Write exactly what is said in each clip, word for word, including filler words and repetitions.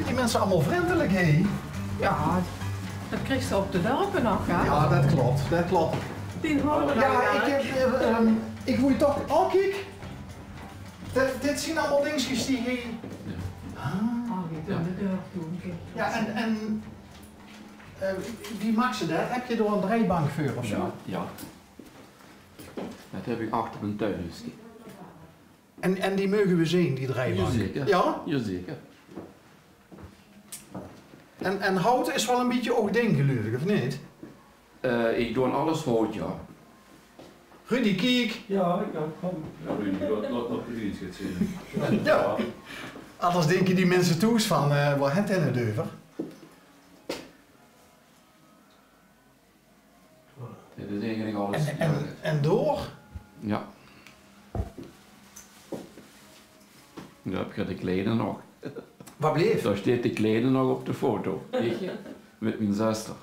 Die minse allemaol vrindelik, hè? Jao, det kriegs se op de dörpe nog, hè? Jao, det klop, det klop. Die hawwe... Jao, ich höb, eh, ehm, ich mót toch, oh, kiek. Dit, dit zeen allemaol dingskes die ge... Ah. Oh, die doon de deur toe, kiek. Jao, en, en, eh, wie maaks se det? Höbs se dao ein dreijbank veur of zo? Jao, jao. Det höb ich achter mien tuinhuuske. En, en die moge we zeen, die dreijbank? Jazeker. Jao? Jazeker. En, en hout is waal ein bietje ow ding, geluif ich, of neet? Eh, ich doon alles hout, jao. Rudy, kiek. Jao, jao, kóm. Jao, Rudy, laot, laot, laot Rudy ins get zeen. Jao. Anders dinke die minse thoes van, eh, waor haet 'r 't euver? Dit is eigelik alles. En, en, en door? Jao. Dao höb ich de kleier nog. Waat bleef? Dao steit de kleier nog op de foto. Wits se? Mit mien zuster.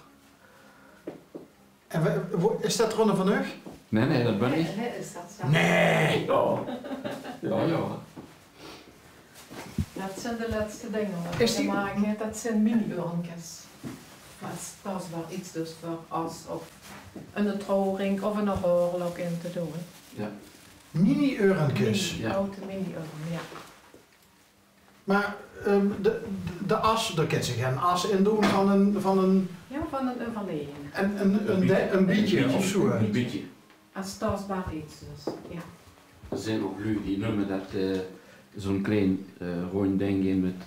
En wa-, wo-, is det Ronne van Uch? Nae, nae, det bön ich. Nae, nae, is det zo? Nae! Jao. Jao, jao. Det zeen de lètste dinger waat ich gemaak höb. Det zeen mini-urnkes. Veur tastbaar get, dus veur as of ein trouwring of ein haorlok in te doon. Jao. Mini-urnkes? Mini, jao. Houte mini-urn, jao. Mer, ehm, de, de as, dao kins se gein as in doon van ein, van ein... Jao, van ein euverleje. Ein, ein, ein bietje of zo. Ein bietje. As tastbaar get, dus, jao. D'r zeen ouch luuj die numme det, eh, zo'n klein, eh, róndj dink in mit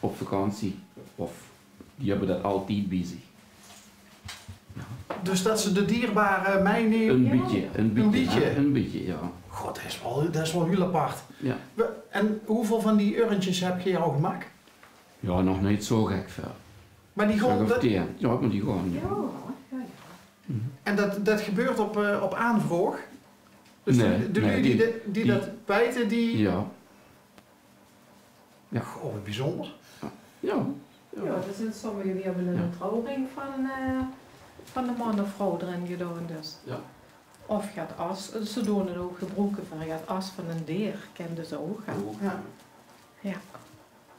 op vakantie. Of die höbbe det altied bie zich. Jao. Dus det ze de dierbare mitnumme? Ein bietje, ein bietje, jao. Ein bietje, jao. God, det is waal, det is waal hiel apart. Jao. We-, en wieväöl van die urnkes höb geer al gemaak? Jao, nog neet zo gek väöl. Mer die gaon... Stuk of tieën. Jao, mer die gaon, jao. Jao, jao, jao. En det, det gebeurt op, eh, op aanvraog? Dus de, de luuj die, die det weite, die... Jao. Jao. Goh, waat bezunjer. Jao. Jao, d'r zeen sommige die höbbe ein trouwring van, eh, van de man of vrouw d'rin gedaon, dus. Jao. Of get as, ze doon 't ouch gebroeke veur get as van ein deer, kènde ze ouch, hè. Jao. Jao.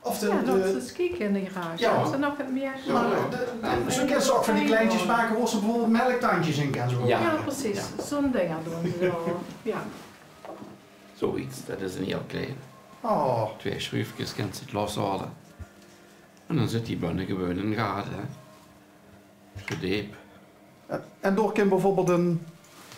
Of de, jao, de, laot ins kieke in de garage. Jao. Is d'r nog get mieë? Jao, jao. De, de, zo kins se ouch van die kleintjes make wo se bieveurbeeld melktandjes in kins doon. Jao. Jao, precies. Jao. Zo'n dinger doon ze dao. Jao. Zoiets, det is ein hiel klein. Oh. Twee sjruufkes, kins se 't loshaole. En dan zit die binne gewoon in gaar, hè. Zo deep. En, en dao kin bieveurbeeld ein,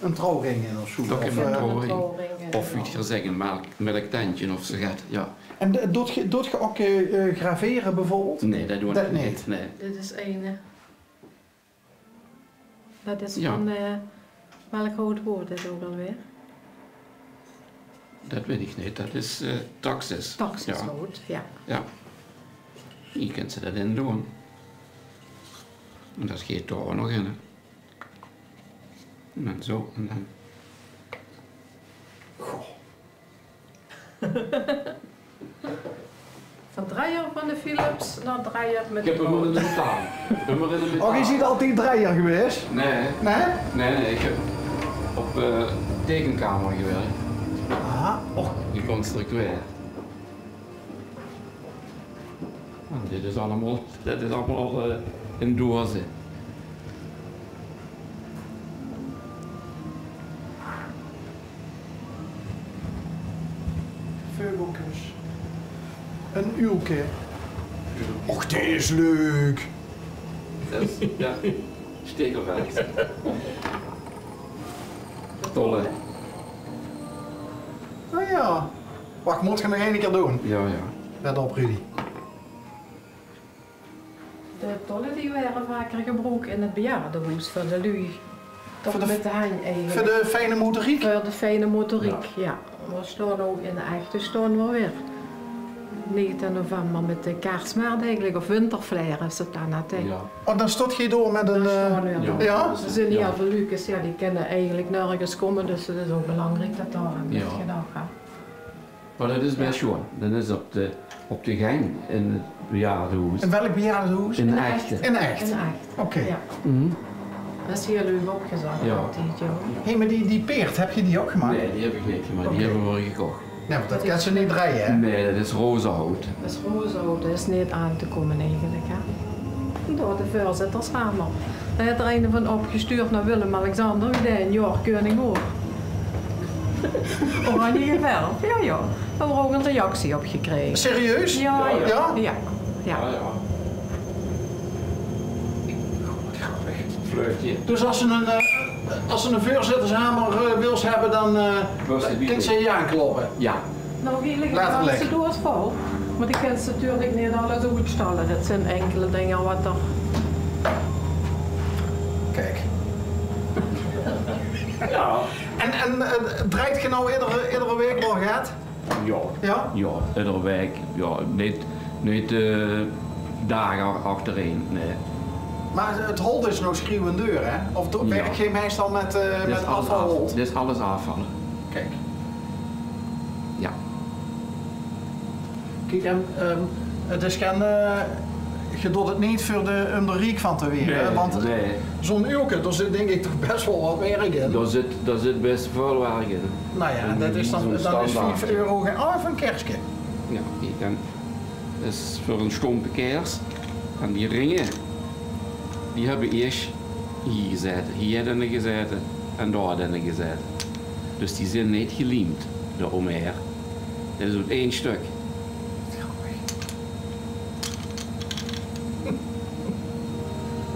ein trouwring in of zo? Dao kin ein trouwring in. Of, wie geer zègk, ein melk-, melktandje of zo get, jao. En de-, doot geer, doot geer ouch, eh, eh, gravere bieveurbeeld? Nae, det doon ich neet. Nae. Dit is ein, eh, det is van, eh, welk hout waor dit ouch alweer? Det weit ich neet. Det is, eh, Taxis. Taxishout, jao. Jao. Hie kins se det in doon. En det geit dao nog in, hè. En dan zo, en dan. Goh. Van dreier van de Philips nao dreier mit de... Ich höb 'm in de metaal. Ich höb 'm in de metaal. Oh, geer zeet altied dreier gewaes? Nae. Nae? Nae, nae, ich höb op, eh, tekenkamer gewirk. Aha. Och, geconstructeerd. Ah, dit is allemaol, det is allemaol, eh, in doze. Veugelkes. Ein uulke. Och, die is leuk. Det is, jao, stekelverks. Tolle. Oh jao. Wach, mót ich nog eine kieër doon. Jao, jao. Let op, Rudy. De tolle die waere vaker gebroek in 't bejaardehoes veur de luuj. Toch mit de henj eigelik. Veur de fijne motoriek? Veur de fijne motoriek, jao. Veer staon ouch in Echte, staon veer weer. Negentien november mit de Kersmaart eigelik, of Winterflair is 't dan, hè. Jao. Oh, dan staot geer dao mit ein, eh... Jao. D'r zeen hiel väöl luuj, jao, die kinne eigelik nörges kómme, dus 't is ouch belangriek det dao aan weurt gedach, hè. Mer det is bès sjoon. Det is op de, op de gank in 't bejaardehoes. In welk bejaardehoes? In Echte. In Echte. In Echte. Oké. Jao. Det is hiel leuk opgezat altied, jao. Hé, mer die, die peerd, höb geer die ouch gemaak? Nae, die höb ich neet gemaak. Die höbbe v'r gekoch. Nae, want det kins se neet drejje, hè? Nae, det is rozehout. Det is rozehout, det is neet aan te kómme eigelik, hè. Door de veurzittershamer. Dao haet d'r eine van opgesjtuurd nao Willem-Alexander, wie dae ein jaor keuning woor. Oranje geverf, jao, jao. Dao höbbe v'r ouch ein reactie op gekrege. Serieus? Jao, jao. Jao? Jao, jao. Jao, jao. Grappig. Fleurtje. Dus es se ein, eh, es se ein veurzittershamer, eh, wils höbbe, dan, eh, kins se hie aankloppe. Jao. Noe, hie ligk de ganse doos vol. Mer die kins se natuurlik neet alles oetstalle. Det zeen inkele dinger waat d'r... Kiek. Jao. En, en, eh, drejt geer noe iedere, iedere waek nog get? Jao. Jao? Jao, iedere waek. Jao, neet, neet, eh, daag a-, achterein, nae. Mer 't holt is nog sjriewend deur, hè? Of werk geer meistal mit, eh, mit afvalholt? Dit is alles aafval. Kiek. Jao. Kiek, en, ehm, 't is gein, eh, geer doot 't neet veur de, óm d'r riek van te waere, hè? Nae, want zo'n uurke, dao zit dink ich toch bès waal waat werk in. Dao zit, dao zit bès väöl werk in. Noe jao, en det is dan, dan is vief euro gein, oh, veur ein kerske. Jao, kiek, en is veur ein sjtómpe kers. En die ringe, die höbbe ieërs hie gezaete, hie haet eine gezaete en dao haet eine gezaete. Dus die zeen neet geliemd, dao ómhaer. Det is oet ein stök.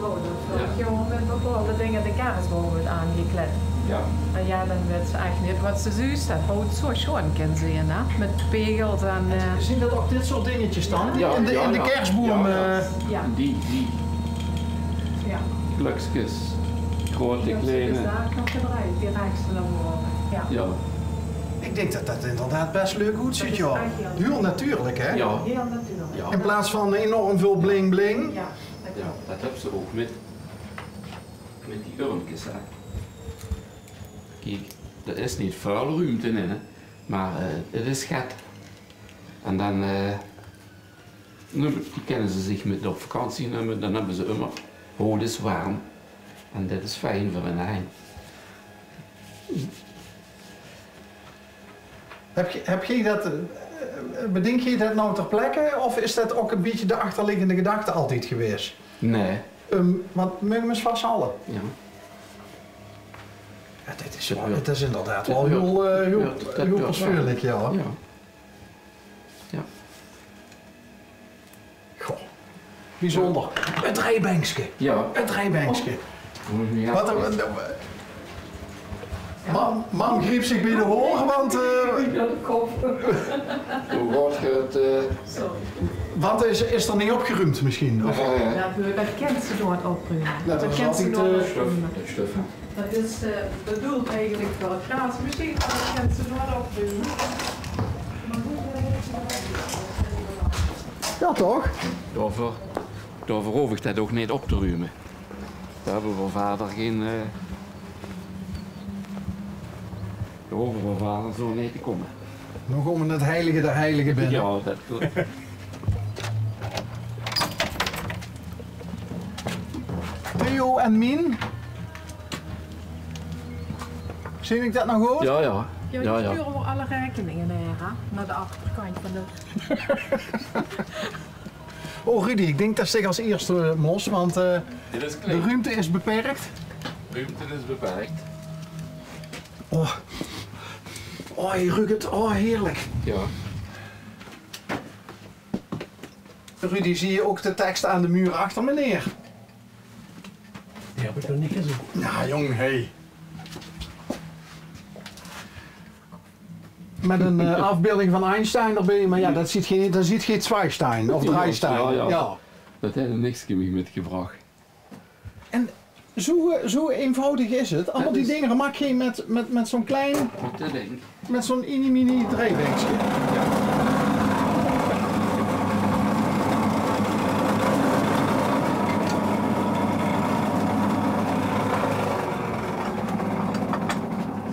Oh, det veurig jaor mit bepaolde dinger de kersboum wuuert aangekled. Jao. En jao, dan wits se ech neet waat se zuus. Det hout zoea sjoon kin zeen, hè? Mit pegels en, eh... Zeen det ouch dit soort dingetjes dan? Jao, in de, jao, in de kersboum, eh. Jao. Die, die. Jao. Glökskes. Groeate, kleine. Die nog gedrejd, die rechs nao vore. Jao. Jao. Ich dink det det inderdaad bès leuk oetzuut, jao. Hiel natuurlik, hè? Jao. Hiel natuurlik. Jao. In plaats van enorm väöl bling bling. Jao, det klop. Jao, det höbs se ouch mit, mit die urnkes, hè. Kiek, d'r is neet väöl ruumte in, hè. Mer, eh, 't is get. En dan, eh, numme, die kinne ze zich mit op vakantie numme, dan höbbe ze ummer, hout is werm. En det is fijn veur ein hein. Höb geer, höb geer det, eh, bedink geer det noe ter plekke of is det ouch ein bietje de achterliggende gedachte altied gewaes? Nae. Ehm, want, meuge v'r ins vashaole? Jao. Jao, dit is waal, dit is inderdaad waal hiel, eh, hiel, hiel persoonlik, jao. Jao. Goh, biezunjer. 't Drejbenkske. Jao. 't Drejbenkske. Jao. Waat, eh, mam, mam griep zich bie de hoor, want, eh, want is, is d'r neet opgeruumd misschien? Of? Jao, jao. Det, det kins se dao oprume. Det kins se dao oprume. Det is, eh, bedoeld eigelik veur 't graas. Misschien det kins se dao oprume. Jao, toch? Daoveur, daoveur hoof ich det ouch neet op te rume. Dao höbbe v'r vader gein, eh, dao hove v'r vader zo neet te kómme. Noe kómme v'r 't heilige der heilige binne. Jao, det klop. Theo en Mien. Zeen ich det nog good? Jao, jao. Jao, jao. Sjture v'r alle raekeninge nao, hè? Nao de achterkantj van de... Oh, Rudy, ich dink det ich es ieëste mós, want, eh, de ruumte is beperk. Ruumte is beperk. Oh. Oh, hie ruuk 't. Oh, heerlik. Jao. Rudy, zuus se ouch de teks aan de muur achter, meneer? Die höb ich nog neet gezeen. Jao, jóng, hè. Mit ein, eh, aafbeelding van Einstein d'rbie, mer jao, det zuut geer, det zuut geer Zweistein of Dreestein. Jao, jao. Det haet ein nichtje mich mitgebrach. En zo, eh, zo einvoudig is 't. Allemaol die dinger maak geer mit, mit, mit zo'n klein, mit zo'n inimini drejbenkske. Jao.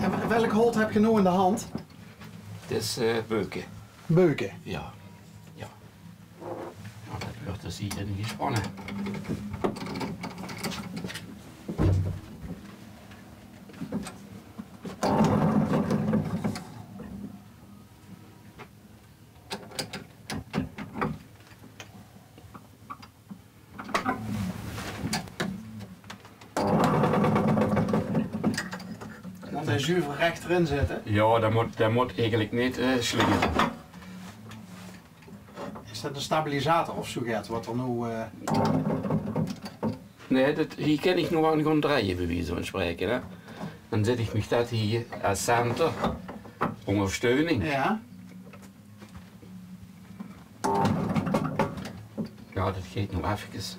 En welk hout höb geer noe in de hand? 't Is, eh, beuke. Beuke? Jao. Jao. Jao, det wuuert dus hie ingesjpanne. Mót hae zuver rech d'rin zitte? Jao, det mót, det mót eigelik neet, eh, slinge. Is det 'ne stabilisator of zoe get wat d'r noe, eh, Nae, det, hie kin ich noe aan gaon drejje, bie wieze van spraeke, hè. Dan zèt ich mich det hie es center, óngersteuning. Jao. Jao, det geit noe effekes.